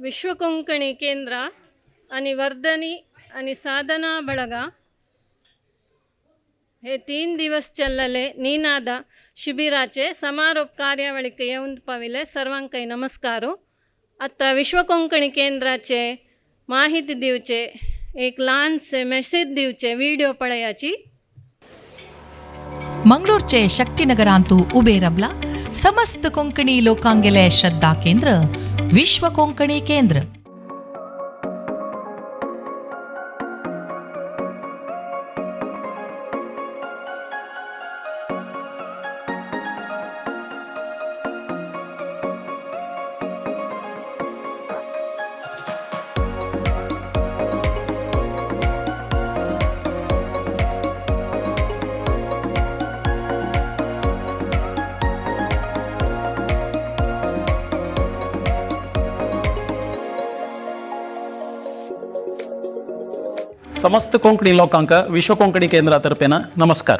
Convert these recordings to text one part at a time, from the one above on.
विश्वकोंकणी केंद्र आणि वर्धनी आणि साधना ಬಳಗ हे 3 दिवस चलले निनाद शिबिराचे समारोप कार्यावळीक येवन पाविले सर्वांकय नमस्कार. आतां विश्वकोंकणी केंद्राचे माहिती दिवचे एक ल्हानशे मेसेज दिवचे व्हिडिओ पळयाची. मंगळूरचे शक्तिनगरांतु उबे रबला समस्त कोंकणी लोकांगेले श्रद्धा केंद्र विश्व कोंकणी केंद्र. समस्त कोंकणी लोकांक विश्व कोंकणी केंद्रा तर्फेन नमस्कार.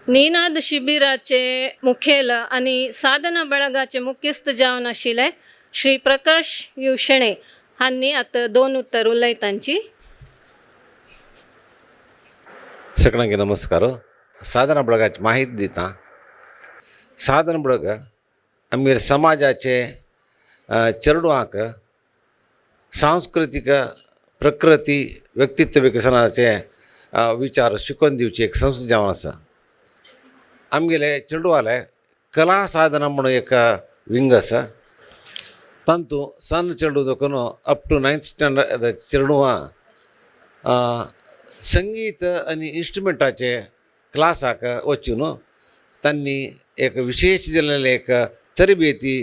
निनाद शिबिराचे मुखेल आनी साधना ಬಳगाचे मुख्यस्थ जावन आशिल्ले श्री प्रकाश you Shenoy हांणी आतां 2 उतर उलयतांची. सगळ्यांक नमस्कार. साधना ಬಳगाची माहिती दिता. साधना ಬಳಗ आमगेले समाजाचे चेडवांक सांस्कृतीक प्रकृती व्यक्तित्व विकसनाचे विचार शिकोवन दिवची एक संस्था जावन आसा. आमगेले चेडवाले कला साधना म्हणून एक विंग आसा. तांतूं सण चेडूं देखून अप टू 9th standard चेडवां संगीत आनी इन्स्ट्रुमेंटाचे क्लासाक वचून तांणी एक विशेश दिलेले एक तरबेती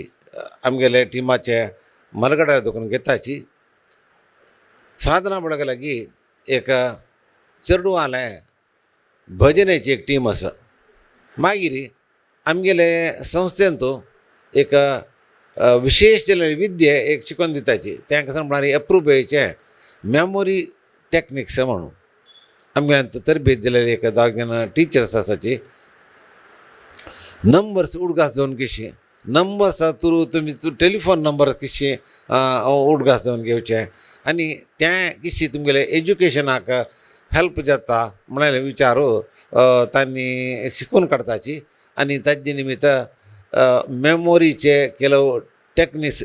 आमगेले टिमाचे मलगड्यार देखून घेताची. साधना ಬಳಗ लागीं एक चेडवांले भजनेची एक टीम आसा. मागीर आमगेले संस्थेंत एक विशेश दिलेले विद्ये एक शिकोवन दिताची. तें म्हळ्यार अप्रुबायेचें मेमोरी टॅक्निक्स म्हणून आमगेल्यान तरबेत दिलेली एक 10 जाण टिचर्स आसाची. नंबर्स उडगास जावन कशी नंबर्स थ्रू तुमी टेलिफोन नंबर कशी उडगास जावन घेवचे आनी तें कशी तुमगेले एज्युकेशनाक हेल्प जाता म्हळ्यार विचार तांणी शिकून काडताची. आनी ताजे निमित्त मेमोरीचे ಕೆಲವು टॅक्निक्स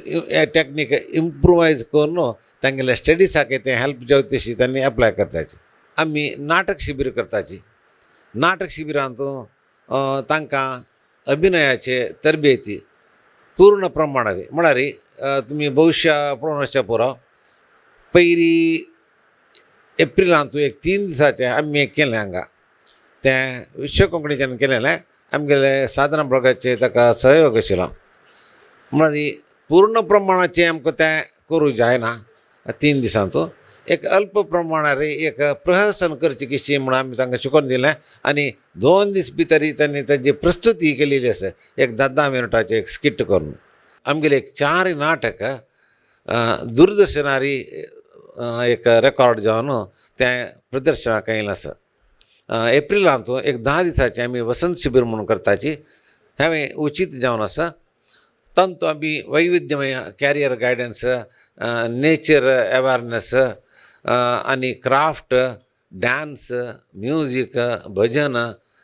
टॅक्नीक इम्प्रुवायज करून तांगेले स्टडिसाक तें हेल्प जावचे तशी तांणी एप्लाय करताची. आमी नाटक शिबीर करताची. नाटक शिबिरांत तांकां अभिनयाचे तरबेती पूर्ण प्रमाणार म्हळ्यार तुमी भविश्य पळोवन वचचें पुरो. पयली एप्रिलांत एक 3 दिसाचें आमी एक केलें हांगा तें विश्व कोंकणीच्यान केलेलें. आमगेले साधना ಬಳगाचे ताका सहयोग आशिल्लो. म्हळ्यार पूर्ण प्रमाणाचें आमकां तें करूंक जायना 3 दिसांत एक अल्प प्रमाणार एक प्रहसन करची कशी म्हणून आमी तांकां शिकोवन दिलें. आनी 2 दीस भितर तांणी ताजी प्रस्तुती केलेली आसा एक 10-10 मिनटाचें एक स्किट करून. आमगेले एक 4 नाटक दूरदर्शनारी एक रेकॉर्ड जावन तें प्रदर्शनाक आयिल्लें आसा. एप्रिलांत एक 10 दिसाचें आमी वसंत शिबीर म्हणून करताची. हें उचीत जावन आसा. तातूंत आमी वैविध्यमय कॅरियर गायडन्स, नेचर अवेरनस आनी क्राफ्ट, डांस, म्युजीक, भजन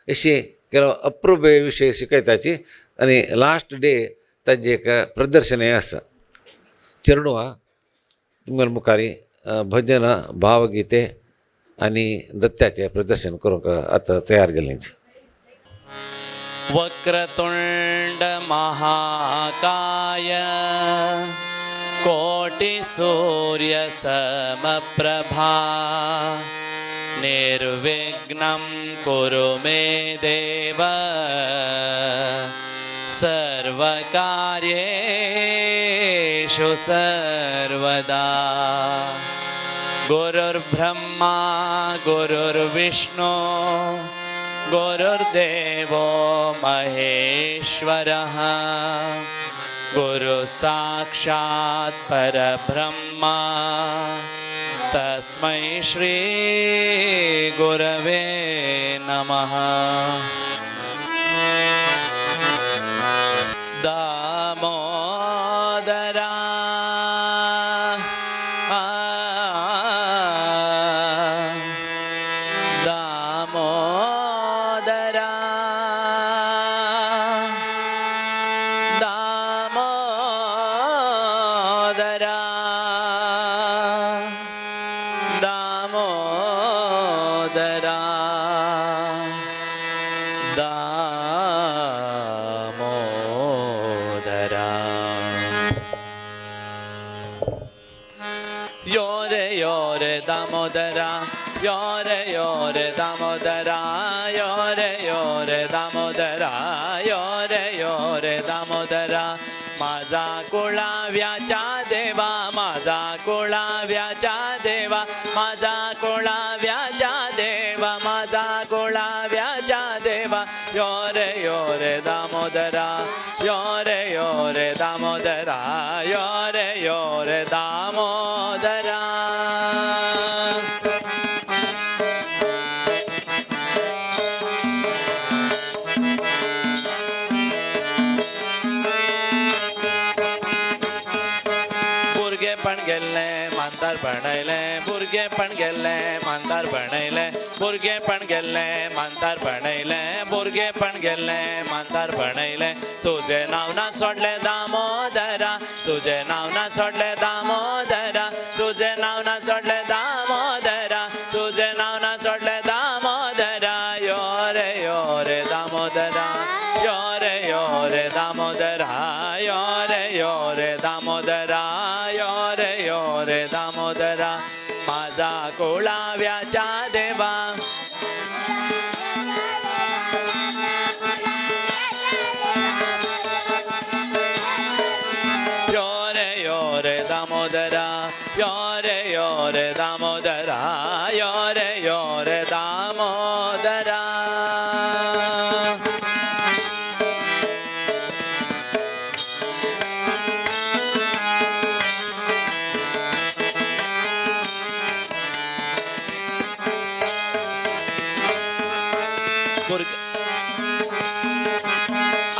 अशे ಕೆಲವು अप्रुबाय विशय शिकयताची. आनी लास्ट डे ताजें एक प्रदर्शनय आसा. चेडवां तुमगे मुखार भजन, भावगीते आनी नृत्याचें प्रदर्शन करूंक आतां तयार जाल्लीं. वक्रतुंड महाकाय कोटि सूर्य समप्रभा निर्विघ्नं कुरु मे देव सर्वकार्येषु सर्वदा. गुरुर्ब्रह्मा गुरुर्विष्णु गुरुर्देवो महेश्वरः गुरु साक्षात् परब्रह्म तस्मै श्री गुरवे नमः. दामोदरा दामोदरा दामोदरा दामोदरा दामोदरा. योरे योरे दामोदरा योरे योरे दामोदरा योरे योरे दामोदरा योरे योरे दामोदरा. माझा कुळाव्याच्या देवा माझा कुळाव्याच्या देवा माझा कुळाव्याच्या देवा माझा कुळाव्याच्या देवा. योरे योरे दामोदरा योरे योरे दामोदरा योरे योरे दामोदरा. भुरगेपण गेल्लें म्हातारपण आयलें भुरगेपण गेल्लें म्हातारपण आयलें भुरगेपण गेल्लें म्हातारपण आयलें भुरगेपण गेल्लें म्हातारपण आयलें. तुजें नांव ना सोडलें दामोदरा तुजें नांव ना सोडलें दामोदरा तुजें नांव ना सोडलें दामोदरा तुजें नांव ना सोडलें दामोदरा. योरे योरे दामोदरा योरे योरे दामोदरा योरे योरे दामोदरा योरे योरे दामोदरा. माझा कोळाव्याच्या देवा योरे योरे दामोदरा योरे योरे दामोदरा योरे योरे दामोदरा.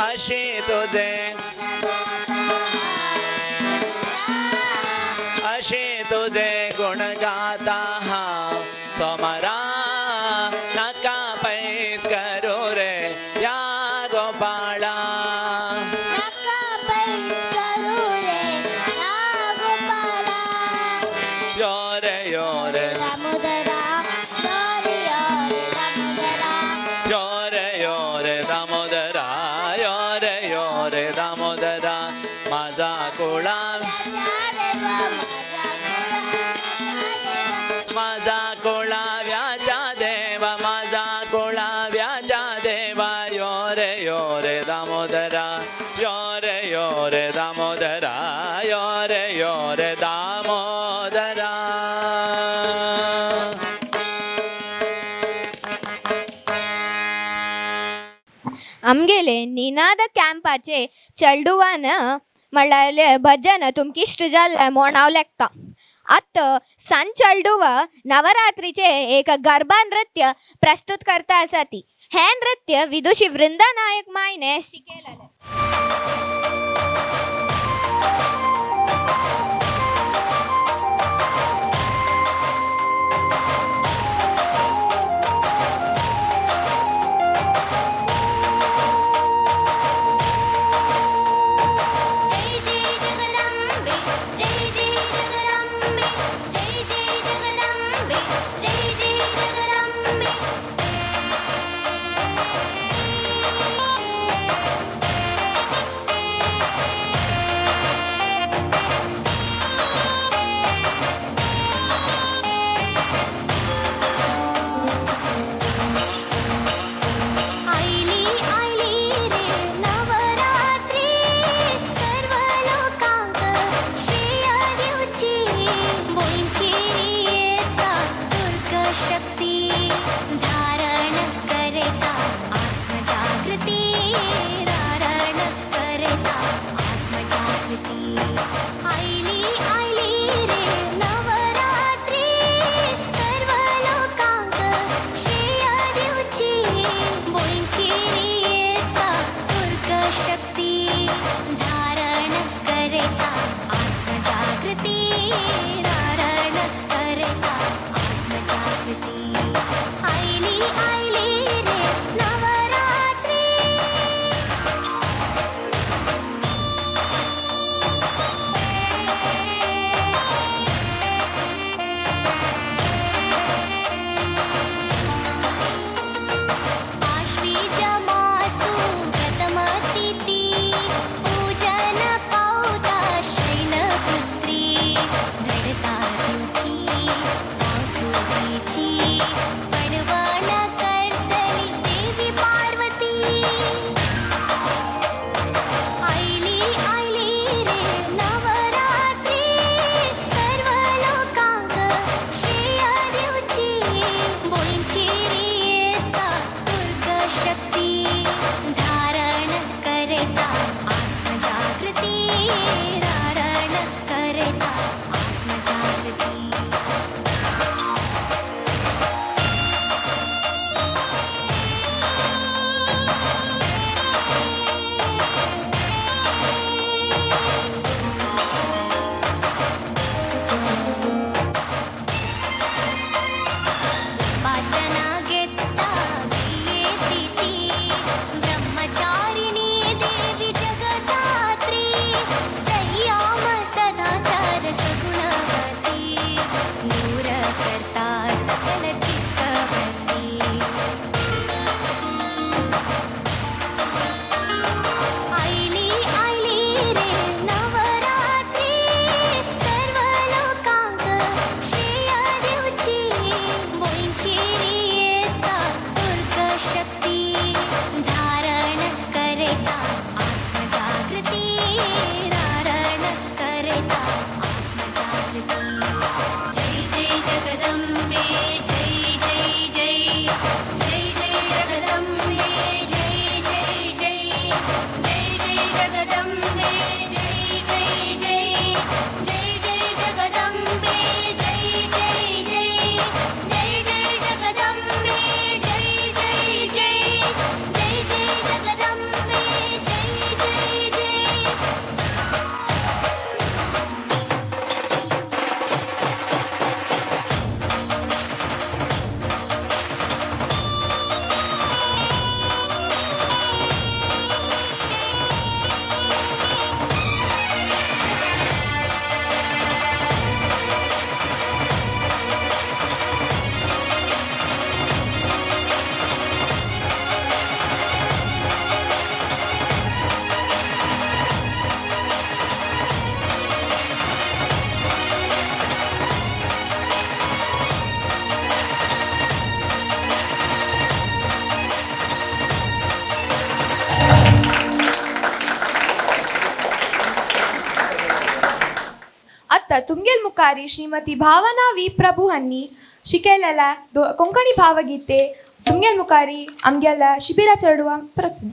अशी तुझे अशी तुझे गुण गाता हांव सोमारा नाका पैस करू रे या गोपाळा. नाका पैस करू रे या गोपाळा. योरे योरे दामोदरा योरे योरे दामोदरा योरे योरे दामोदरा योरे योरे दामोदरा. माझा कोळा माझा देवा माझा कोळाव्याच्या देवा माझा कोळाव्याच्या देवा माझा कोळाव्याच्या देवा. योरे योरे दामोदरा योरे योरे दामोदरा योरे योरे दामोदरा. आमगेले निनाद कॅम्पाचे चेडवान म्हणल्यार भजन तुमकां इश्ट जाल्लें म्हूण हांव लेखता. आतां सांज चेडूव नवरात्रीचें एक गरबा नृत्य प्रस्तूत करता आसा ती. हें नृत्य विदुशी वृंदा नायक मायने शिकयलेलें. जय जय जगदम्बे जय जय जगदम्बे जय जय जगदम्बे जय जय जगदम्बे. आतां तुमगेल मुखारी श्रीमती भावना वी प्रभू हांणी शिकयलेल्या कोंकणी भावगीते तुमगेल मुखारी आमगेल्या शिबिरा चेडवां प्रस्न.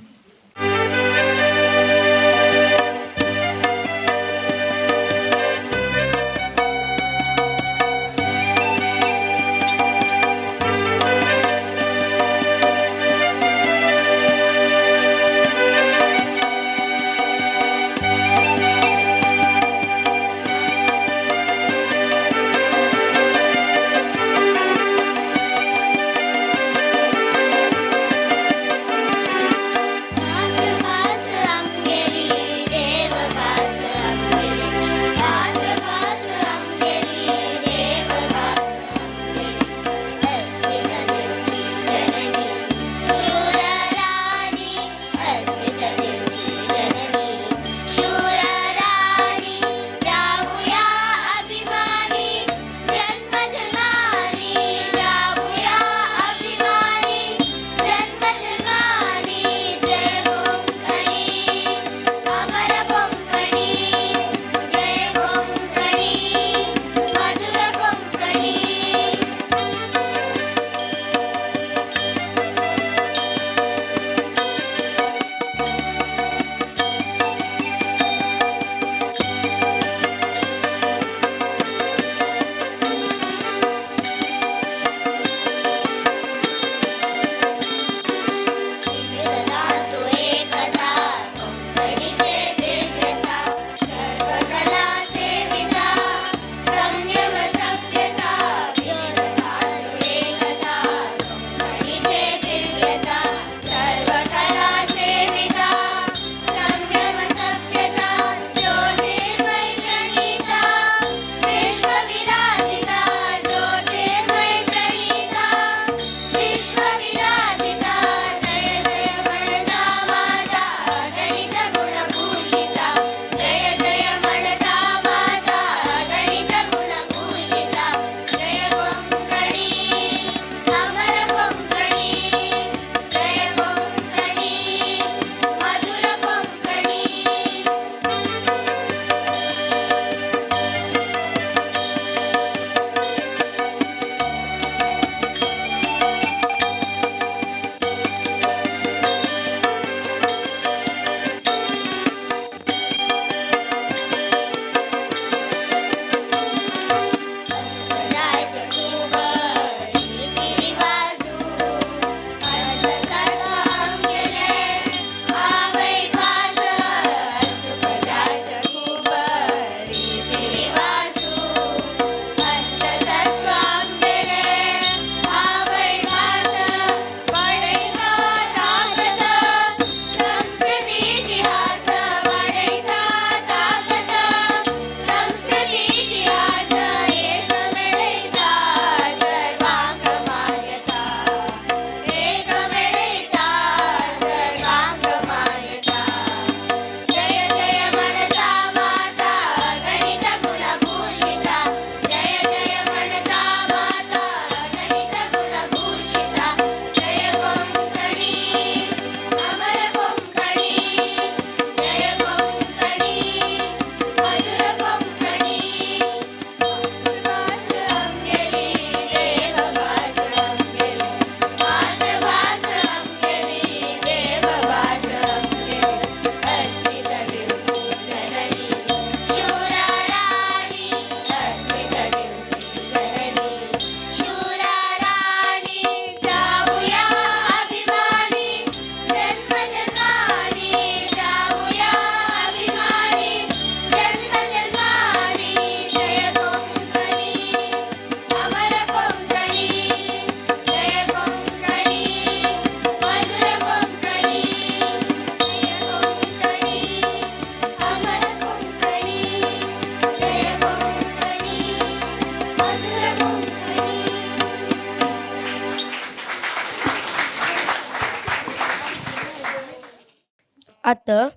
आतां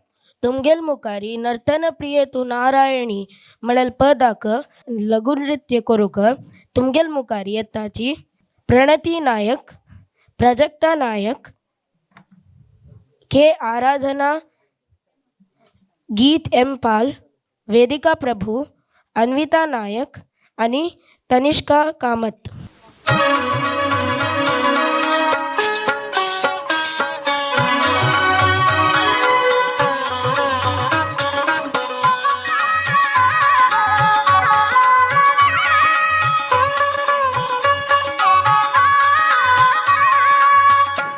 तुमगेल मुखारी नर्तन प्रिये तूं नारायणी म्हणल्यार पदाक लघु नृत्य करूंक तुमगेल मुखार येताची प्रणती नायक, प्राजक्ता नायक, के आराधना, गीत एम पाल, वेदिका प्रभू अन्विता नायक आनी तनिष्का कामत.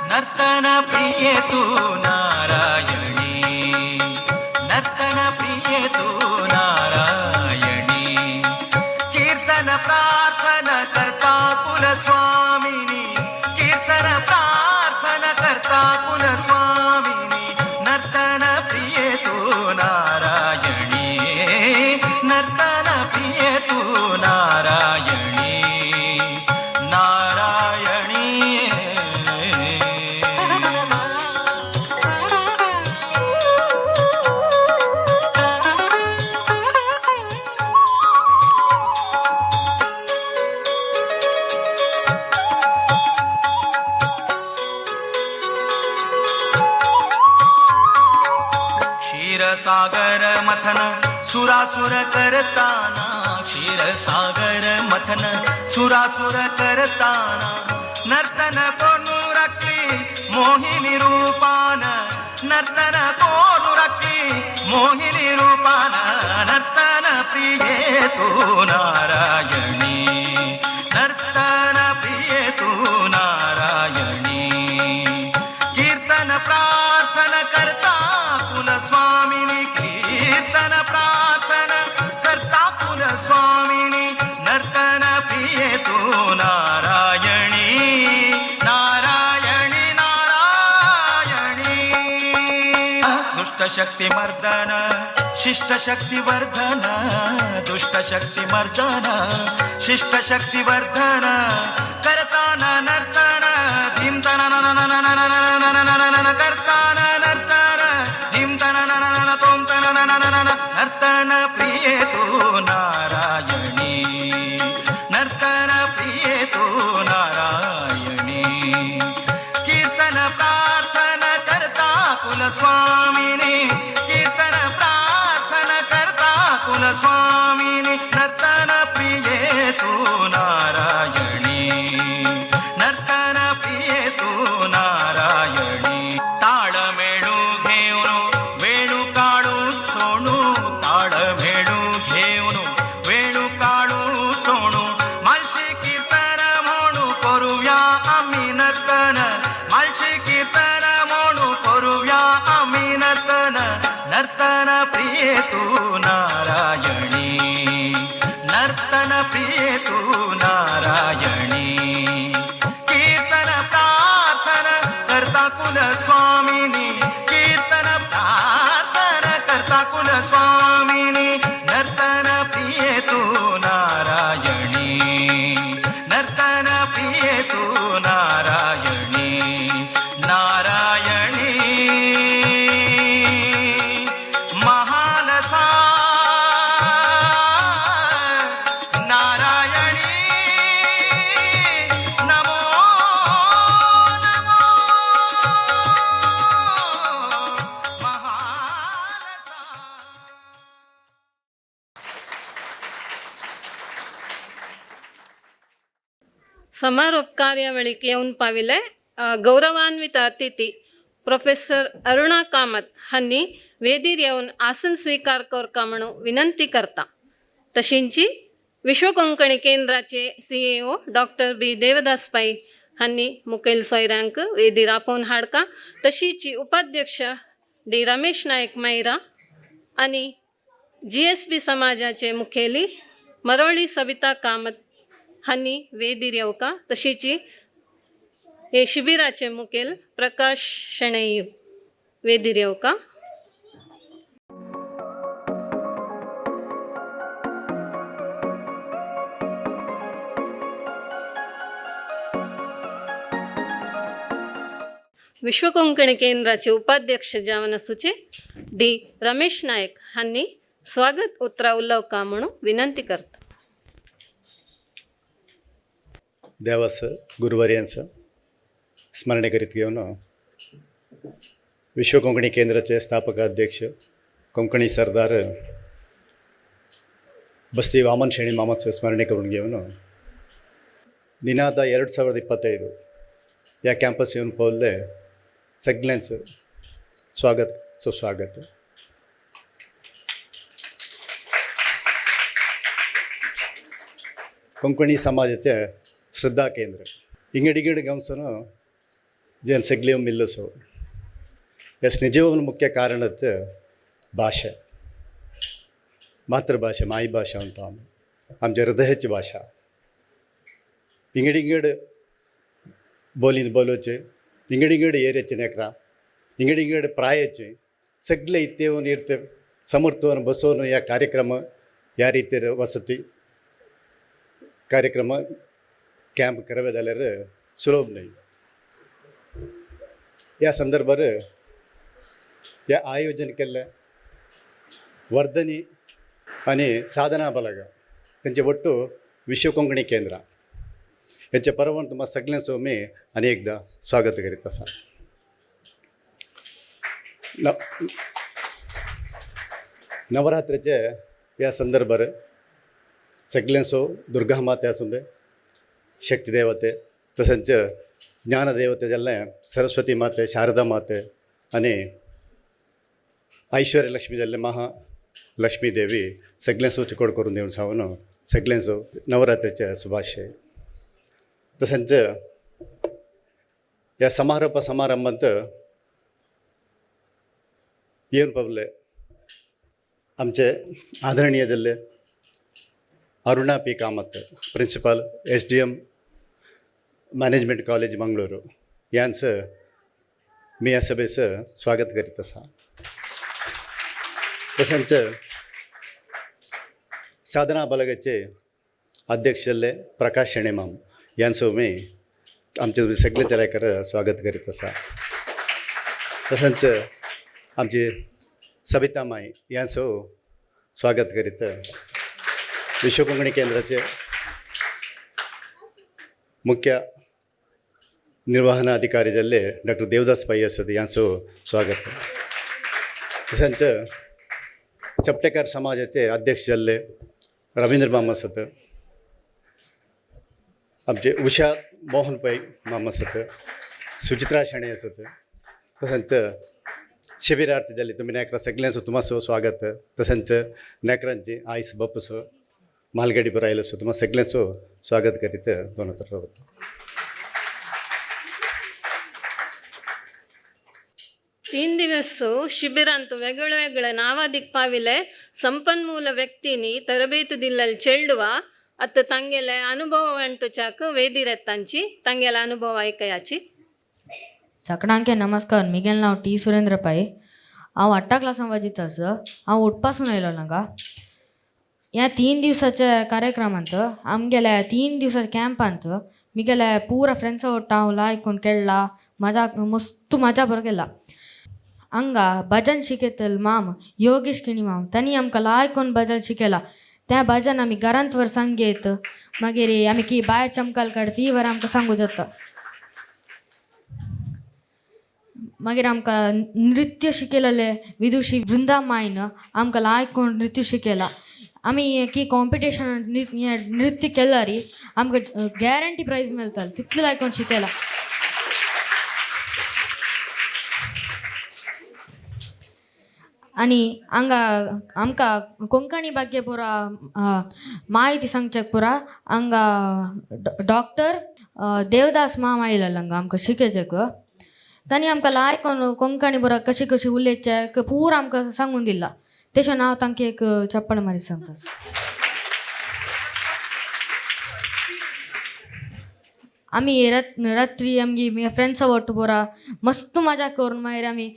नर्तन प्रिये तू नारायणी, नर्तन प्रिये तू नारायणी, कीर्तन प्रार्थना करता कुलस्वामिनी, कीर्तन प्रार्थना करता कुलस्वामिनी, नर्तन प्रिये तू नारायणी, नर्तन प्रिये तू नारायणी, नारायणी. क्षीरसागर मथन सुरासुर करताना, क्षीरसागर मथन सुरासुर करताना, नर्तन कोणू राखली मोहिनी रूपान, नर्तन कोणू राखली मोहिनी रूपान, नर्तन प्रिये तू नारायणी, नर्तन प्रिये तू नारायणी, कीर्तन प्रार्थना करता कुलस्वामिनी, कीर्तन प्रार्थना करता कुलस्वामिनी, नर्तन प्रिये तू नारायणी, नारायणी नारायणी. दुष्टशक्ती मर्दन शिष्टशक्ती वर्धन, दुष्टशक्ती मर्दन शिष्टशक्ती वर्धन, करताना नर्तन धिम तन करताना नर्तन धिम तन तोम तन नर्तन प्रिये तू नारायणी, नर्तन प्रिये तू नारायणी, कीर्तन प्रार्थना करता कुलस्वामिनी, कीर्तन प्रार्थना करता कुलस्वामिनी, नर्तन प्रिये तू नारायणी, नर्तन प्रिये तू नारायणी. ताळमेळू घेऊन वेळू काढू सोणू, ताळमेळू घेऊन वेळू काढू सोणू, मालशी कीर्तन म्हणू करूया आम्ही नर्तन, मालशी कीर्तन म्हणू करूया आम्ही नर्तन, नर्तन प्रिये तू नारायणी, नर्तन प्रिये तू नारायणी, कीर्तन प्रार्थना करता कुलस्वामिनी, कीर्तन प्रार्थना करता कुलस्वामिनी, नर्तन प्रिये तू नारायणी, नर्तन प्रिये तू नारायणी, नारायणी महालसा, नारायणी नमो नमो महालसा. समारोप कार्यावळीक येवन पाविले गौरवान्वित अतिथी प्रोफेसर अरुणा कामत हांणी वेदीर येवन आसन स्वीकार करका म्हणून विनंती करता. तशींची विश्व कोंकणी केंद्राचे CEO doctor B Devdas Pai हांणी मुखेल सोयऱ्यांक वेदीर आपोवन हाडका. तशीची उपाध्यक्ष डी रमेश नायक मायरा आनी GSB समाजाचे मुखेली मरोळी सविता कामत हांणी वेदीर येवका. तशीची हे शिबिराचे मुखेल प्रकाश शणै वेदीर येवका. विश्व कोंकणी केंद्राचे उपाध्यक्ष जावन आसूचे डी रमेश नायक हांणी स्वागत उतरां उलोवका म्हणून विनंती करता. देवाचं गुरुवार्यांचं स्मरणे करीत घेवन विश्व कोंकणी केंद्राचे स्थापक अध्यक्ष कोंकणी सरदार बस्ती वामन शेणी मामाचं स्मರಣೆ करून घेवन निनाद 2025 ह्या कॅम्पस येवन पावल्ले सगळ्यांचं स्वागत सुस्वागत. कोंकणी समाजाचे श्रद्धा केंद्र इंगडिगड गांवसोन जेन सगळे मिल्लसो एस निजवन मुख्य कारणच भाषा, मातृभाषा, मायभाषा म्हणटा आमी, आमच्या हृदयाची भाषा. इंगडिंगड बोलीन बोलोवचें, इंगडिंगड एरियाचे नेकरा, इंगडिंगड प्रायाचे सगळे इथे येवन इर्ते समर्थवन बसोवन ह्या कार्यक्रम ह्या रितीर वसती कार्यक्रम कॅम्प करवे जाल्यार सुलभ न्हय. ह्या संदर्भार ह्या आयोजन केल्लें वर्धनी आनी साधना बलग तेंचे ಒಟ್ಟು विश्व कोंकणी केंद्र हेचे परवण तुमकां सगळ्यांचो आमी आनी एकदां स्वागत करीत आसा. नवरात्रेचे ह्या संदर्भार सगळ्यांचो दुर्गा माते आसूं दे, शक्ती देवते, तशेंच ज्ञानदेवते जाल्लें सरस्वती माते, शारदा माते आनी ऐश्वर्य लक्ष्मी जाल्लें महालक्ष्मी देवी सगळ्यांचो चिकोड करून दिवन सावन सगळ्यांचो नवरात्रेचे शुभाशय. तशेंच ह्या समारोप समारंभांत येवन पावले आमचे आदरणीय जाल्ले Aruna P Kamath, principal SDM management college Mangaluru यांचं मी ह्या सभेचं स्वागत करीत आसा. तशेंच साधना बलगाचे अध्यक्ष जाल्ले प्रकाश शेणेमाम यांचो मी आमचे सगळे चलायकर स्वागत करीत आसा. तशेंच आमची सबिता माई यांचो स्वागत करीत विश्व कोंकणी केंद्राचे मुख्य निर्वहणाधिकारी जाल्ले डॉक्टर देवदास पै आसत यांचो स्वागत. तशेंच चपटेकार समाजाचे अध्यक्ष जाल्ले रवींद्र मामा आसत, आमचे उषा मोहन पै मामा आसत, सुचित्रा शेणै आसत, तशेंच शिबिरार्थी जाल्ले तुमी नेकरा सगळ्यांचो तुमाचो स्वागत. तशेंच नेकरांची आयस बापूसो मालगाडी बरो आयलो सो तुमा सगळ्यांचो स्वागत करीत दोन उतरां वता. 3 दिवस शिबिरांत वेगळे वेगळे नावादीक पाविले संपन्मूಲ ವ್ಯಕ್ತಿನಿ ತರಬೇತು ದಿಲ್ಲಲ್ ಚೆಲ್ಡುವ ಅತ್ತ ತಂಗೆಲೆ ಅನುಭವ ಅಂಟು ಚಾಕ್ ವೇದಿರೆತ್ತಂಚಿ ತಂಗೆಲ ಅನುಭವ ಐಕಯಾಚಿ. सकडांके नमस्कार. मिगेल नांव टी सुरेंद्र पै. हांव आठ्ठा क्लासान वाजयता आसा. हांव उटपासून आयलो हांगा. ह्या 3 दिवसाच्या कार्यक्रमांत आमगेल्या 3 दिवसाच्या कॅम्पांत मिगेले पुरा फ्रेंड्सा ಒಟ್ಟು हांव लायक खेळ्ळा, मजा मस्त मजा बरो केला. हांगा भजन शिकयतले माम योगेश किणी माम तांणी आमकां लायकून भजन शिकयला. त्या भजन आमी घरांत वर सांगयत, मागीर आमी की भायर चमकाल काडटा ती वर आमकां सांगू जाता. मागीर आमकां नृत्य शिकयलेलें विदुशी वृंदा मायन आमकां लायकून नृत्य शिकयला. आमी की कॉम्पिटिशन नृत्य केल्यार आमकां गॅरंटी प्रायज मेळटलें तितलें लायकून शिकयला. आनी हांगा आमकां कोंकणी भाग्य पुरा म्हायती सांगच्याक पुरा हांगा डॉक्टर देवदास माम आयलेलो हांगा आमकां शिकयच्याक. तांणी आमकां लायकून कोंकणी पुरा कशी कशी उलयचें पुरा आमकां सांगून दिलां. तेशें हांव तांकां एक चप्पल मारीत सांगता. आमी रात्री आमगे फ्रेंड्सा ಒಟ್ಟು ಪೂರ मस्त मजा करून मागीर आमी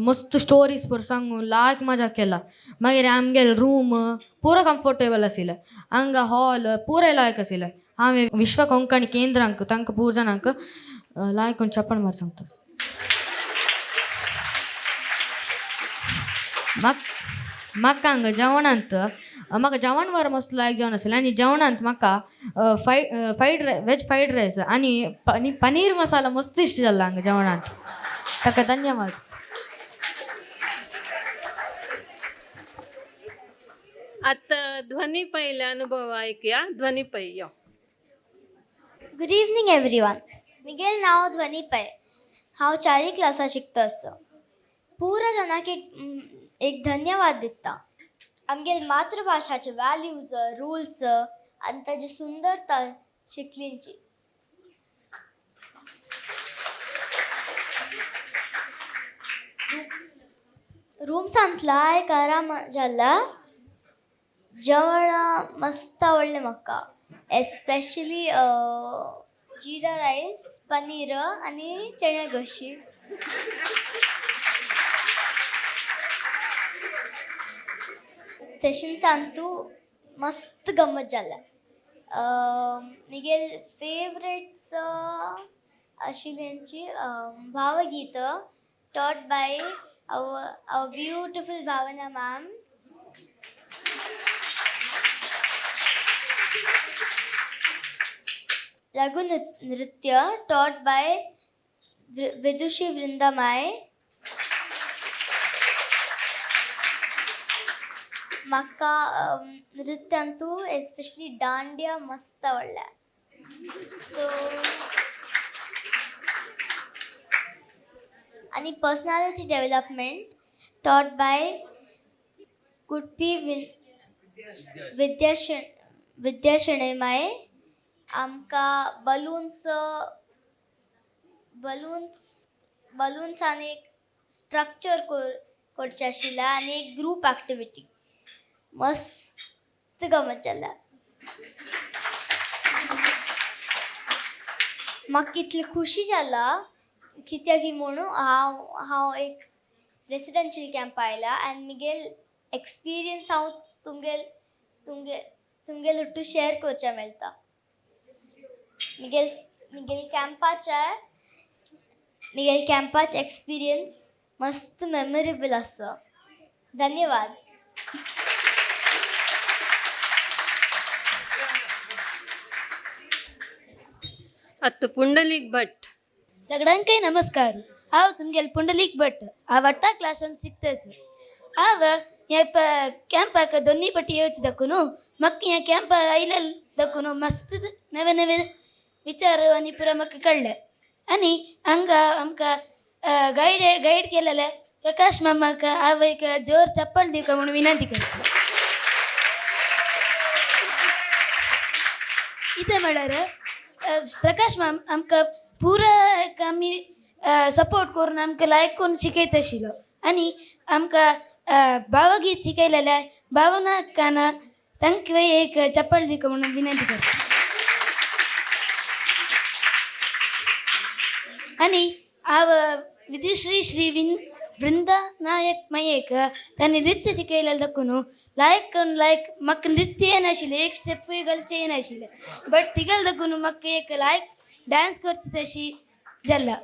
मस्त स्टोरीज पुरो सांगून लायक मजा केला. मागीर आमगेले रूम पुरो कम्फर्टेबल आशिल्लें, हांगा हॉल पुरो लायक आशिल्लें. हांवें विश्व कोंकणी केंद्रांक तांकां पूर जाणांक लायकून चप्पल मार सांगता. म्हाका हांगा जेवणांत म्हाका जेवण वर मस्त लायक जेवण आशिल्लें आनी जेवणांत म्हाका फ्रायड वेज फ्रायड रायस आनी पनीर मसाला मस्त इश्ट जाल्लो हांगा जेवणांत. ताका धन्यवाद. आतां ध्वनी पयले अनुभव ऐकया. ध्वनी पै यो. Good evening everyone. मिगेल नांव ध्वनी पै. हांव चारी क्लासा शिकता आसा. पुरा जणांक एक एक धन्यवाद दिता. आमगेल मातृभाशाचे वॅल्यूज, रुल्स आनी ताजी सुंदरता शिकलींची. रूम्सांतला एक आराम जाला. जेवण मस्त आवडलें म्हाका, एस्पेशली जिरा रायस, पनीर आनी चण्या गोशी. सेशन्सांतू मस्त गमत जाला. मिगेल फेवरेट्स आशिल्ल्यांची भावगीत taught by our beautiful Bhavana ma'am. लघु नृत्य टॉट बाय विदुषी वृंदामाय. म्हाका नृत्यांतू एस्पेशली दांडिया मस्त आवडल्या. सो आनी पर्सनॅलिटी डेव्हलपमेंट टॉट बाय कुटपी विद्या विद्या शणैमाय. आमकां बलून्स बलून्स बलून्सान एक स्ट्रक्चर करचें आशिल्लें आनी एक ग्रूप एक्टिविटी मस्त गमत जाला. म्हाका कितली खुशी जाला कित्याक म्हणून हांव हांव एक रेसिडेन्शियल कॅम्प आयला आनी मिगेल एक्सपिरियन्स हांव तुमगेल तुमगे तुमगेल ഒട്ടു शेअर करच्या मेळटा. मिगेल मिगेल कॅम्पाचे मिगेल कॅम्पाचे एक्सपिरियन्स मस्त मेमोरेबल आसा. धन्यवाद. आतां पुंडलीक भट. सगळ्यांकय नमस्कार. हांव तुमगेल पुंडलीक भट. हांव आठा क्लासान शिकतास. हांव ह्या कॅम्पाक दोन्ही पटी येवचे दाखून म्हाका ह्या कॅम्पाक आयले दाखून मस्त नवे नवे विचार आनी पुरा म्हाका कळ्ळे. आनी हांगा आमकां गायड गायड केलेले प्रकाश मामाक हांव एक जोर चप्पल दिवका म्हणून विनंती करता. कितें म्हळ्यार प्रकाश माम आमकां पुरा आमी सपोर्ट करून आमकां लायक करून शिकयता आशिल्लो आनी आमकां भावगीत शिकयलेलें भावना काना तांकां एक चप्पल दिवका म्हणून विनंती करता. आनी हांव विदुश्री श्री वृंदा नायक मयेक तांणी नृत्य शिकयलेलें दाखून लायक करून लायक म्हाका नृत्य येनाशिल्लें, एक स्टेपूय घालचें येनाशिल्लें, बट तिगेलें दाखून म्हाका एक लायक डांस करचें तशी जाला.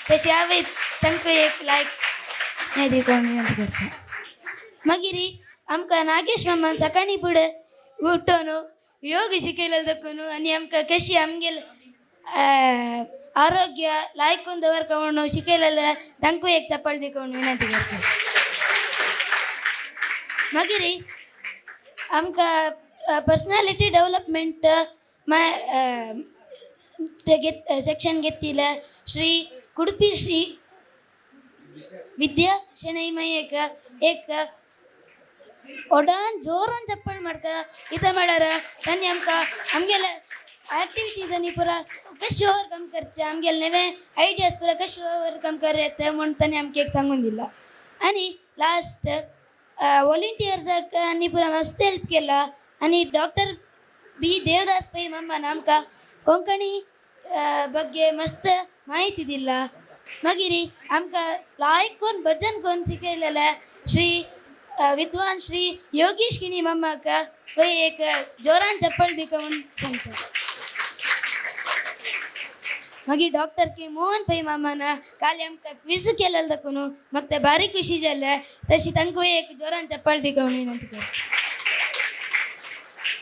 तशें हांवें तांकां एक लायक हें दिवका म्हणून विनंती करता. मागीर आमकां नागेश मामान सकाळीं फुडें उठोन योग शिकयलें दाखून आनी आमकां कशी आमगेले आरोग्य लायक करून दवरका म्हणून शिकयलेलें तांकां एक चप्पल दिवका म्हणून विनंती करता. मागीर आमकां पर्सनॅलिटी डेवलपमेंट सेक्शन घेतिल्लें श्री कुडपी श्री विद्या शणै मयेक एक ಒಡಾನ್ ಜೋರಾನ್ ಚಪ್ಪಲ್ ಮಾಡ್ಕ ಇದ ಮಾಡ್ಯಾರ. तांणी आमकां आमगेले एक्टिविटीज आनी पुरा कशें ओवरकम करचें, आमगेले नवे आयडियाज पुरा कशें ओवरकम कर येता म्हूण तांणी आमकां एक सांगून दिलां. आनी लास्ट वॉलंटियर्साक आनी पुरा मस्त हेल्प केला. आनी डॉक्टर बी देवदास पै मामान आमकां कोंकणी ಬಗ್ಗೆ मस्त माहिती दिला. मागीर आमकां लायक करून भजन करून शिकयलेलें श्री विद्वान श्री योगेश किणी मामाक वय एक जोरान चप्पल दिवका म्हूण सांगता. मागीर डॉक्टर के मोहन पै मामान काल आमकां क्विज केलेलें दाखोवन म्हाका तें बारीक खुशी जालें, तशी तांकां एक जोरान चप्पल दिवका म्हणून विनंती करता.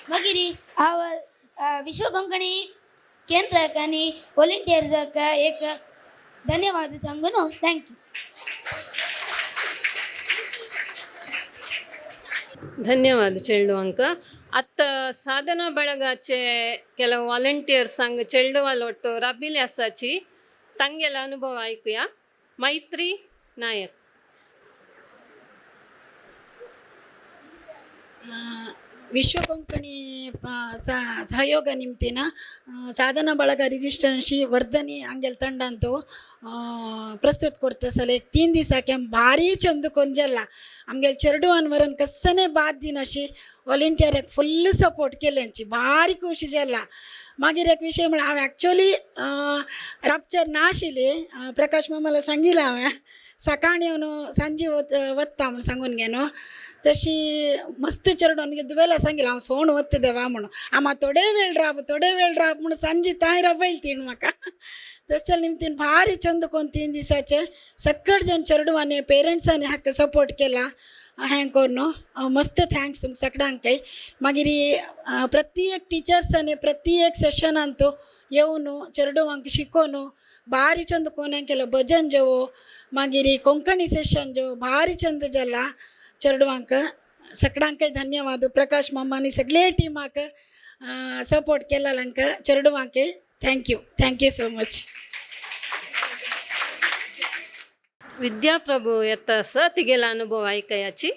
मागीर हांव विश्व कोंकणी केंद्राक आनी वॉलंटियर्साक एक धन्यवाद सांगून thank you. धन्यवाद चेडवांक. आतां साधना ಬಳगाचे ಕೆಲವು ವಾಲಂಟಿಯರ್ಸ್ चेडवा लोटो राबिल्ले आसाची, तांगेलो अनुभव आयकुया. मैत्री नायक. ವಿಶ್ವ ಕೊಂಕಣಿ ಸಹಯೋಗ ನಿಮಿತ್ತಿನ ಸಾಧನ ಬಳಗ ರಿಜಿಸ್ಟ್ರೇಷನ್ ವರ್ಧನಿ ಅಂಗೆಲ್ ತಂಡಂತು ಪ್ರಸ್ತುತ ಕೊರ್ತ ಸಲ 3 ದಿವಸ ಕೆಂಪ್ ಭಾರಿ ಚಂದ ಕೊಂಜಲ್ಲ आमगेले चेडवान वरन कसने बाद दिनाशी वॉलंटियराक फुल्ल सपोर्ट केल्यांची भारी खुशी जाला. मागीर एक विशय म्हळ्यार हांव एक्चुअली रापचेर नाशिल्ली, प्रकाश मामाला सांगिल्लें हांवें सकाळी येवन सांजे वता म्हूण सांगून गेलो. तशी मस्त चेडवान मागीर दुबेला सांगिल्लें हांव सोण वता देवा म्हणून, आमा थोडे वेळ राब थोडे वेळ राब म्हूण सांजे तांय राबयली तिणें म्हाका. तशें निमतीन भारी चंद कोन्न 3 दिसाचे सकट जण चेडवांनी पेरंट्सांनी हाका सपोर्ट केला हें करून मस्त thanks तुमकां सगळ्यांकय. मागीर प्रत्येक टिचर्सांनी प्रत्येक सेशनांत येवन चेडवांक शिकोवन भारी चंद कोन्न हें केलें. भजन जेवो मागीर कोंकणी सेशन जेवो भारी चंद जाला चेडवांक सगळ्यांकय धन्यवाद. प्रकाश मामानी सगळे टिमाक सपोर्ट केला चेडवांक. Thank you, thank you so much. Vidyaprabhu येता आसा, तिगेलो अनुभव आयकयाची.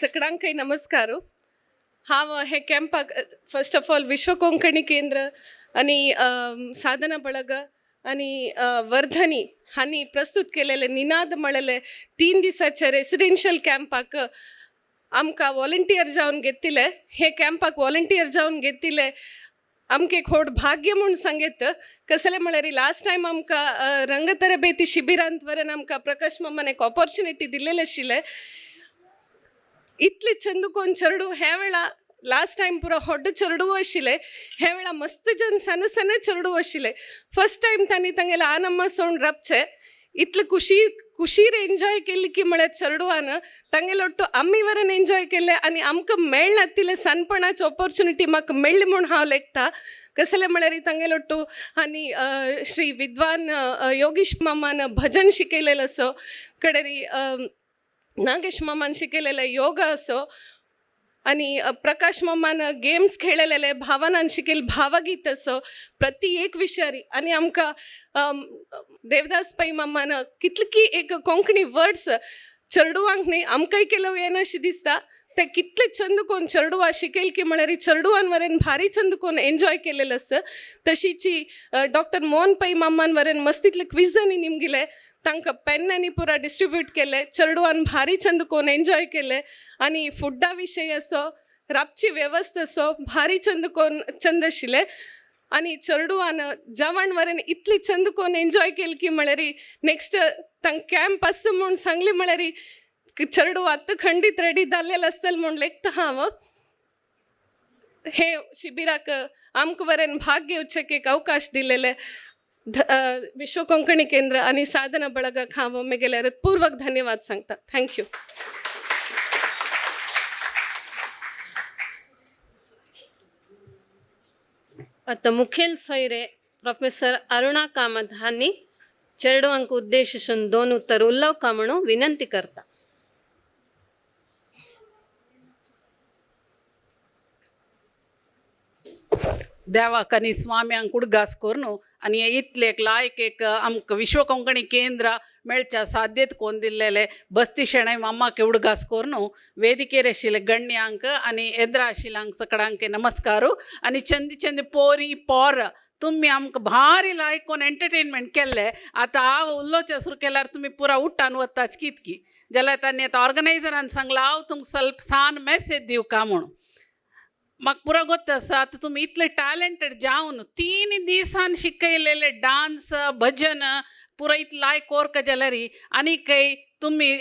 सगळ्यांकय नमस्कार. हांव हे कॅम्पाक फर्स्ट ऑफ ऑल विश्व कोंकणी केंद्र आनी साधना ಬಳಗ आनी वर्धनी हांणी प्रस्तूत केलेले निनाद म्हळेले 3 दिसाच्या रेसिडेन्शियल कॅम्पाक आमकां वॉलंटियर जावन घेतिल्ले. हे कॅम्पाक वॉलंटियर जावन घेतिल्ले आमकां एक व्हड भाग्य म्हूण सांगेत. कसलें म्हळ्यार लास्ट टायम आमकां रंगतरबेती शिबिरांत वरून आमकां प्रकाश मामान एक ऑपॉर्च्युनिटी दिल्लेलें आशिल्लें. इतले चंद कोन्न चेडूं ह्या वेळा लास्ट टायम पुरो व्हड चेडूं आशिल्लें, ह्या वेळा मस्त जन सण सण चेडूं आशिल्लें. फर्स्ट टायम तांणी तांगेले आनम्मा सोण राबचें इतले खुशी खुशीर एन्जॉय केली की म्हळ्यार चेडवान तांगेले ಒಟ್ಟು आमी वरून एन्जॉय केलें आनी आमकां मेळनातिल्लें सणपणाची ऑपॉर्च्युनिटी म्हाका मेळ्ळी म्हूण हांव लेखता. कसलें म्हळ्यार तांगेले ಒಟ್ಟು आनी श्री विद्वान योगीश मामान भजन शिकयलेलें असो, कडेरी नागेश मामान शिकयलेलें योगा असो, आनी प्रकाश मामान गेम्स खेळलेले, भावनान शिकयले भावगीत असो, प्रति एक विशयारी. आनी आमकां देवदास पै मामान कितली एक कोंकणी वर्ड्स चेडवांक न्ही आमकांय केलो येना अशें दिसता. ते कितले चंद कोन्न चेडवां शिकयल की म्हळ्यार चेडवान वरेन भारी चंद कोन्न एन्जॉय केलेलें आसा. तशीची डॉक्टर मोहन पै मामान वरेन मस्तीतले क्विजांनी निमगिले, तांकां पेन्नांनी पुरा डिस्ट्रिब्यूट केले, चेडवान भारी चंद कोन्न एन्जॉय केले. आनी फुडा विशय असो, राबची वेवस्था असो भारी चंद कोन्न चंद आशिल्लें. आनी चेडवान जेवण वरेन इतली चंद कोन्न एन्जॉय केली की म्हळ्यार नेक्स्ट तांकां कॅम्प आसा म्हूण सांगली म्हळ्यार चेडूं आतां खंडीत रेडी जाल्लेलें आसतलें म्हूण लेखता हांव. हे शिबिराक आमकां वरेन भाग घेवचें एक अवकाश दिलेले विश्व कोंकणी केंद्र आनी साधना ಬಳगाक हांव म्हगेले हृत्पूर्वक धन्यवाद सांगता. Thank you. आतां मुखेल सोयरे प्रोफेसर अरुणा कामत हांणी चेडवांक उद्देशिसून 2 उतर उलोवका म्हणून विनंती करता. देवाक आनी स्वाम्यांक उडगास करून आनी इतले एक लायक एक आमकां विश्व कोंकणी केंद्र मेळच्या साध्यत कोन्न दिल्लेले बस्ती शेणै मामाक उडगास करून ವೇದಿಕೆर आशिल्ले गण्यांक आनी एद्रा आशिल्ल्यांक सगळ्यांक नमस्कार. आनी चंदी चंदी पोरी पोर तुमी आमकां भारी लायक कोन्न एंटरटेनमेंट केल्ले. आतां हांव उलोवचें सुरू केल्यार तुमी पुरा उठान वताच कितकी जाल्यार तांणी आतां ऑर्गनायजरान सांगलां हांव तुमकां स्वल्प सान मॅसेज दिवका म्हणून. म्हाका पुरो गोत्त आसा आतां तुमी इतले टॅलंटेड जावन 3 दिसान शिकयलेले डांस भजन पुरो इतले लायक कोरका जाल्यार आनी खंय तुमी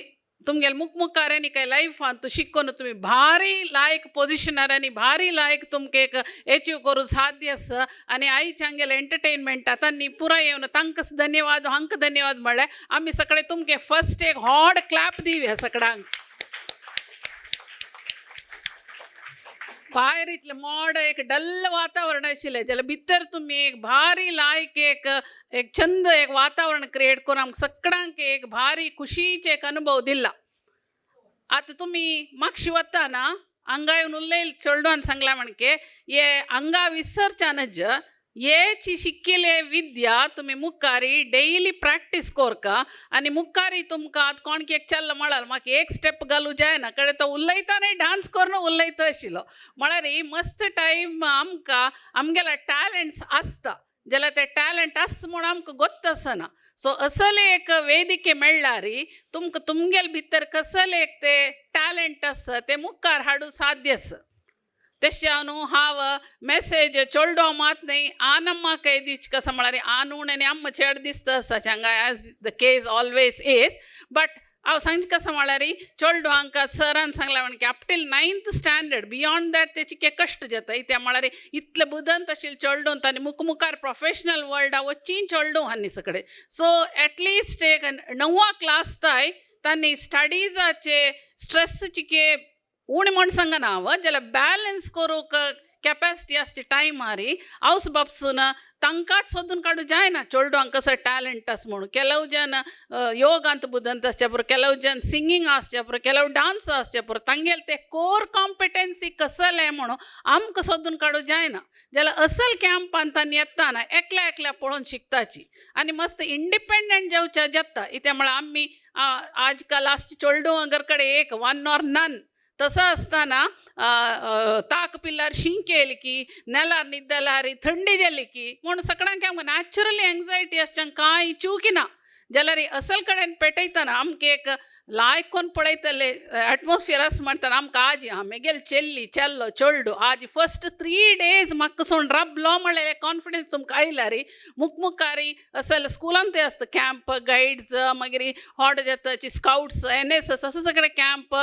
तुमगेले मुखमुखार आनी काय लायफान शिकोवन तुमी भारी लायक पोजिशनार आनी भारी लायक तुमकां एक एचीव करूं साध्य आसा. आनी आयचे आमगेले एंटरटेनमेंट आतां न्ही पुराय येवन तांकां धन्यवाद हांकां धन्यवाद म्हळ्यार आमी सगळे तुमकां फर्स्ट एक हॉड क्लॅप दिवया सगळ्यांक. भायर इतलें मोड एक डल वातावरण आशिल्लें जाल्यार भितर तुमी एक भारी लायक एक एक छंद एक वातावरण क्रिएट करून आमकां सगळ्यांक एक भारी खुशीचें एक अनुभव दिला. आतां तुमी मागशी वता हांगा येवन उलयल चेडवान सांगला म्हणके हे हांगा विसरच्या नज हेची शिकिल्ले विद्या तुमी मुखारी डेली प्रॅक्टीस कोरका आनी मुखारी तुमकां आतां कोण एक चल्ल म्हळ्यार म्हाका एक स्टेप घालूं जायना कडेन तो उलयतना डांस करून उलयता आशिल्लो. म्हळ्यार ही मस्त टायम आमकां आमगेले टॅलंट्स आसता जाल्यार ते टॅलंट आस म्हूण आमकां गोत्त आसना. सो असले एक वेदिके मेळ्ळारी तुमकां तुमगेले भितर कसले एक ते टॅलंट आसा ते मुखार हाडूं साध्य आसा. तेशें न्हू हांव मेसेज चोडो मात न्ही आनम्माक दिवची कसो म्हळ्यार आनूण आनी आम्म चेड दिसता आसा हांगा as the case always is but हांव सांगचें कसो म्हळ्यार चेडवांक सरान सांगलां म्हणके up till 9th standard beyond that तेचे कितें कश्ट जाता कित्याक म्हळ्यार इतले बुदंत आशिल्ले चेडूं तांणी मुखार प्रोफेशनल वर्ल्डा वचीन चेडूं आनी सगळे. सो एटलिस्ट एक 9वा क्लास ताय तांणी स्टडीजाचे स्ट्रेस चिके उणें म्हण सांगना हांव जाल्यार बॅलन्स करूंक कॅपेसिटी आसची टायमारी हावस बापसून तांकांच सोदून काडूं जायना चेडवांक कसो टॅलंट आसा म्हणून. केलव जन योगांत बुदंत आसचे पुरो, केलव जन सिंगींग आसचे पुरो, केलव डांस आसचे पुरो, तांगेले ते कोर कॉम्पिटन्सी कसलें म्हणून आमकां सोदून काडूं जायना. जाल्यार असल कॅम्पान तांणी येताना एकल्या एकल्या पळोवन शिकताची आनी मस्त इंडिपेंडंट जावच्या जाता. कित्याक म्हळ्यार आमी आजकाल आसचे चेडूं घर कडेन एक वन ऑर नन तसो आसतना ताक पिल्यार शींक येयली की नेलार न्हिदल्यार थंडी जाली की म्हूण सगळ्यांक आमकां नॅचरली एंग्जायटी आसच्यान कांय चुकी ना. जाल्यार असल कडेन पेटयतना आमकां एक लायक कोन्न पळयतले एटमॉस्फियर आसा म्हणटना आमकां आजी आं मेगेली चेल्ली चेल्लो चेडूं आज फस्ट 3 डेज म्हाका सोण राबलो म्हणल्यार कॉन्फिडन्स तुमकां आयल्यार मुखारी असल स्कुलांतूय आसता कॅम्प गायड्स मागीर हॉट जाता स्कावट्स NSS असं सगळे कॅम्प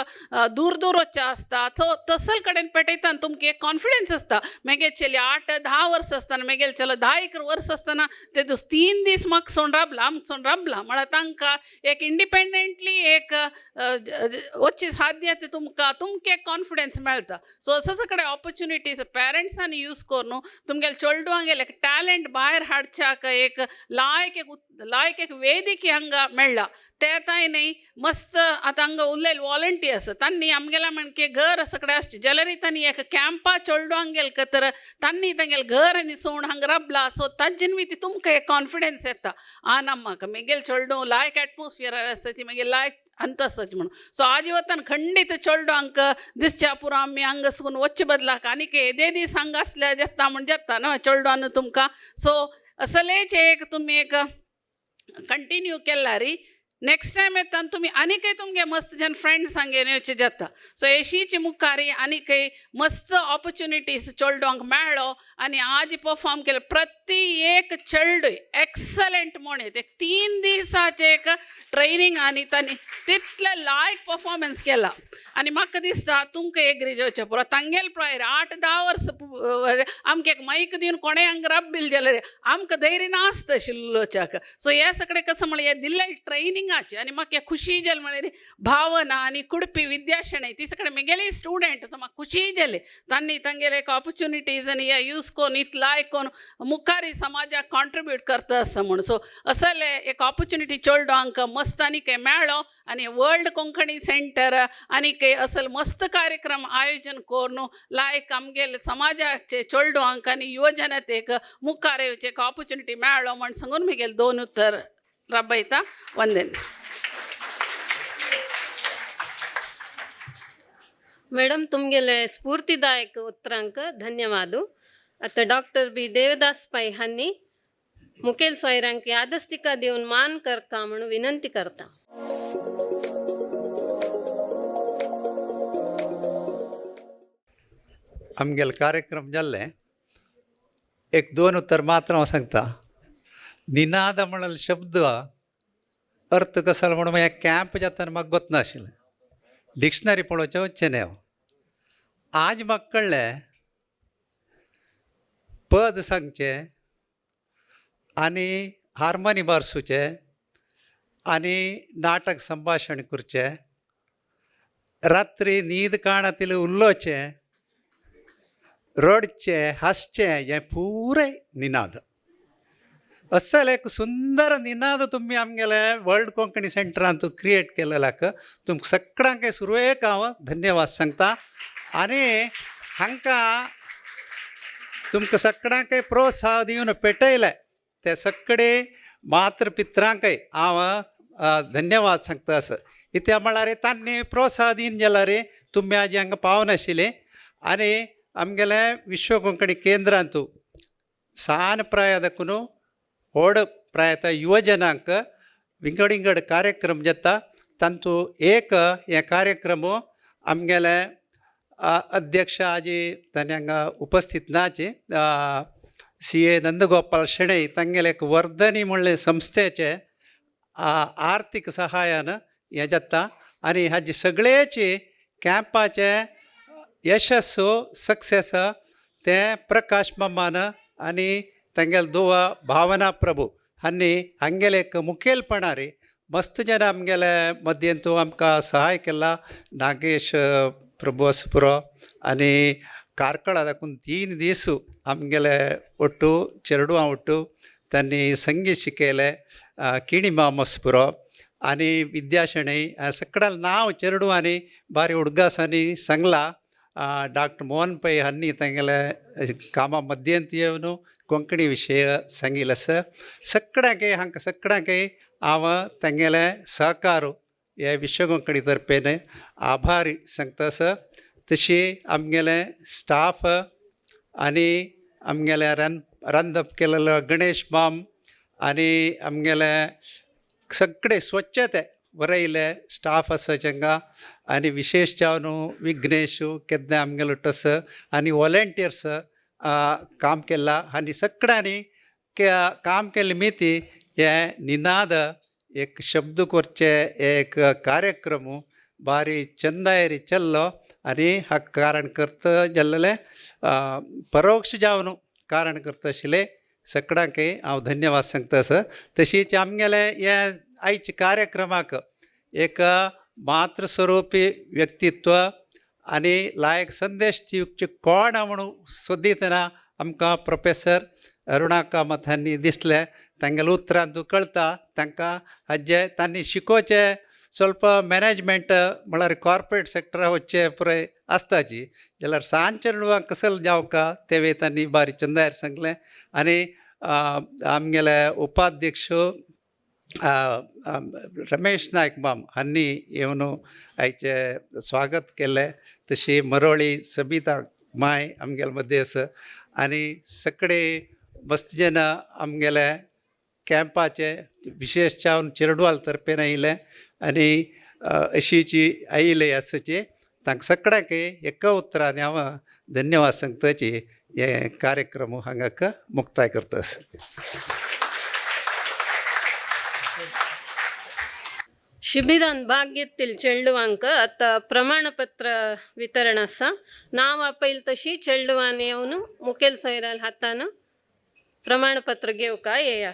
दूर दूर वचचे आसता. सो तसल कडेन पेटयतना तुमकां एक कॉन्फिडन्स आसता. मेगे चेली 8-10 वर्स आसतना मेगेले चलो 10 वर्स आसतना ते 3 दीस म्हाका सोण राबला आमकां सोण राबला म्हळ्यार तांकां एक इंडिपेंडंटली एक वचचे साध्य ते तुमकां तुमकां एक कॉन्फिडन्स मेळटा. सो असो सगळे ऑपॉर्चुनिटीज पेरंट्सांनी यूज करून तुमगेले चेडवांगेले एक टॅलंट भायर हाडच्याक एक लायक एक लायक एक वेदिके हांगा मेळ्ळा. ते तांय न्ही मस्त आतां हांगा उरलेले वॉलंटियर्स तांणी आमगेल्या म्हणके घर सगळें आसचें जाल्यार तांणी एक कॅम्पा चेडवांगेल तर तांणी तांगेलें घर आनी सोण हांगा राबला. सो ताजे निमित्त तुमकां एक कॉन्फिडन्स येता आं ना म्हाका मेगेले चेडूं लायक एटमॉस्फियर आसाची मागीर लायक अंत आसाची म्हणून. सो आज वतान खंडीत चेडवांक दिसच्या पुरो आमी हांगा सुकून वचचे बदलाक आनीक येदे दीस हांगा आसल्यार जाता म्हूण जाता न्हय चेडवान तुमकां. सो असलेच एक तुमी एक कंटिन्यू केल्यार नेक्स्ट टायम येता तुमी आनीकय तुमगे मस्त जन फ्रेंड्स हांगे येवचे जाता. सो येशीची मुखारी आनीकय मस्त ऑपॉर्चुनिटीज चेडवांक मेळ्ळो आनी आज परफॉर्म केले प्रति एक चेडूं एक्सलंट म्हण ते 3 दिसाचें एक ट्रेनिंग आनी तांणी तितले लायक परफॉर्मन्स केला. आनी म्हाका दिसता तुमकां एग्री जावचें पुरो तांगेले प्रायर 8-10 वर्स आमकां एक मायक दिवन कोणें हांगा राबिल्लें जाल्यार आमकां धैर्य नासता आशिल्लोच्याक. सो हे सगळें कसो म्हळ्यार हें दिल्लें ट्रेनिंगाचें आनी म्हाका खुशी जाली म्हळ्यार भावना आनी कुडपी विद्याशणै ती सगळें म्हगेली स्टुडंट सो म्हाका खुशी जाली तांणी तांगेले एक ऑपॉर्चुनिटीज आनी हे यूज करून इतलें लायक करून मुखारी समाजाक कॉन्ट्रिब्यूट करता आसा म्हूण. सो असले एक ऑपॉर्चुनिटी चेडवांक मस्त आनीक मेळ्ळो आनी वर्ल्ड कोंकणी सेंटर आनीक असल मस्त कार्यक्रम आयोजन करून लायक आमगेले समाजाचे चेडवांक आनी युवजनतेक मुखार येवचे एक ऑपॉर्चुनिटी मेळ्ळो म्हण सांगून म्हगेले 2 उतर राबयता. वंदन. मॅडम तुमगेले स्फूर्तिदायक उतरांक धन्यवाद. आतां डॉक्टर बी देवदास पै हांणी मुखेल सोयऱ्यांक यादस्तिका दिवन मान करका म्हणून विनंती करता. आमगेले कार्यक्रम जाल्ले एक 2 उतर मात्र हांव सांगता. निनाद म्हणलेलो शब्द अर्थ कसो म्हणून मागीर कॅम्प जातना म्हाका गोत नाशिल्लें, डिक्शनरी पळोवचें वचचें न्ही हांव. आज म्हाका कळ्ळें पद सांगचें आनी हार्मोनी बारसुचें आनी नाटक संभाशण करचें, रात्री न्हीद काडना तितलें उलोवचें, रडचें हांसचें हें पुराय निनाद. अस्सल एक सुंदर निनाद तुमी आमगेले वर्ल्ड कोंकणी सेंटरांत क्रिएट केलेल्याक तुमकां सगळ्यांक सुरवेक हांव धन्यवाद सांगता आनी हांकां तुमकां सगळ्यांक प्रोत्साह दिवन पेटयलें ते सगळे मातृ पित्रांकय हांव धन्यवाद सांगता आसा. कित्याक म्हळ्यार तांणी प्रोत्साह दिवन जाल्यार तुमी आज हांगा पावनाशिल्ले. आनी आमगेले विश्व कोंकणी केंद्रांतू सान प्राय दाखून व्हड प्रायता युवजनांक विंगड विंगड कार्यक्रम जाता तांतू एक हे कार्यक्रम आमगेले अध्यक्ष आजी तांणी हांगा उपस्थित नाचे CA Nandgopal Shenoi तांगेले एक वर्धनी म्हणले संस्थेचे आर्थीक सहायान हें जाता आनी हाजी सगळ्याची कॅम्पाचे यशस्सु सक्सेस ते प्रकाश मामान आनी तांगेले दोवा भावना प्रभू हांणी हांगेले एक मुखेलपणारे मस्त जन आमगेले मद्यंतू आमकां सहाय केला. नागेश प्रभू आसा पुरो आनी कार्कळा दाखून 3 दीस आमगेले ಒಟ್ಟು चेरडुवां ಒಟ್ಟು तांणी संगीत शिकयलें. किणी माम आसा पुरो आनी विद्या शणै सगळ्या नांव चेरडुवांनी बारी उडगासांनी सांगलां. डॉक्टर मोहन पै हांणी तांगेले कामा मद्यंत येवन कोंकणी विशय सांगिल्लो आसा. सगळ्यांक हांकां सगळ्यांक हांव तांगेले सहकार हे विश्व कोंकणी तर्फेन आभारी सांगता आसा. तशी आमगेले स्टाफ आनी आमगेले रांदप केलेलो गणेश माम आनी आमगेले सगळे स्वच्छते बरयले स्टाफ आसा हांगा आनी विशेश जावन विघ्नेश केन्ना आमगेलो टस आनी वॉलंटियर्स काम केलां आनी सगळ्यांनी काम केल्ले मिती हे निनाद एक शब्द करचे एक कार्यक्रम बारी चंदायरी चल्लो आनी हा कारण करता जाल्लें परोक्ष जावन कारण करता आशिल्लें सगळ्यांक हांव धन्यवाद सांगता आसा. तशीच आमगेले हे आयच्या कार्यक्रमाक एक मातृस्वरूपी व्यक्तित्व आनी लायक संदेश दिवचे कोण म्हणून सोदितना आमकां प्रोफेसर अरुणा कामत हांणी दिसलें. तांगेल्या उतरांतू कळटा तांकां हाजे तांणी शिकोवचें ಸ್ವಲ್ಪ मॅनेजमेंट म्हळ्यार कॉर्पोरेट सेक्टरा वचचें पुराय आसताची जाल्यार सान चेडवांक कसल जावका तें तांणी बारी चंदायर सांगलें. आनी आमगेले उपाध्यक्ष रमेश नायक माम हांणी येवन आयचें स्वागत केलें. तशी मरोळी सबिता माय आमगेले मदें आसा आनी सगळे मस्त जन आमगेले कॅम्पाचे विशेश जावन चेरडवाल तर्फेन आयिल्ले आनी अशीची आयिल्ले आसाची तांकां सगळ्यांक एका उतरान हांव धन्यवाद सांगताची हे कार्यक्रम हांगाक मुक्ताय करता आसा. शिबिरान भाग घेतिल्ले चेडवांक आतां प्रमाणपत्र वितरण आसा. नांव आपयल तशी चेडवान येवन मुखेल सोयऱ्याल हातान प्रमाणपत्र घेवका येया.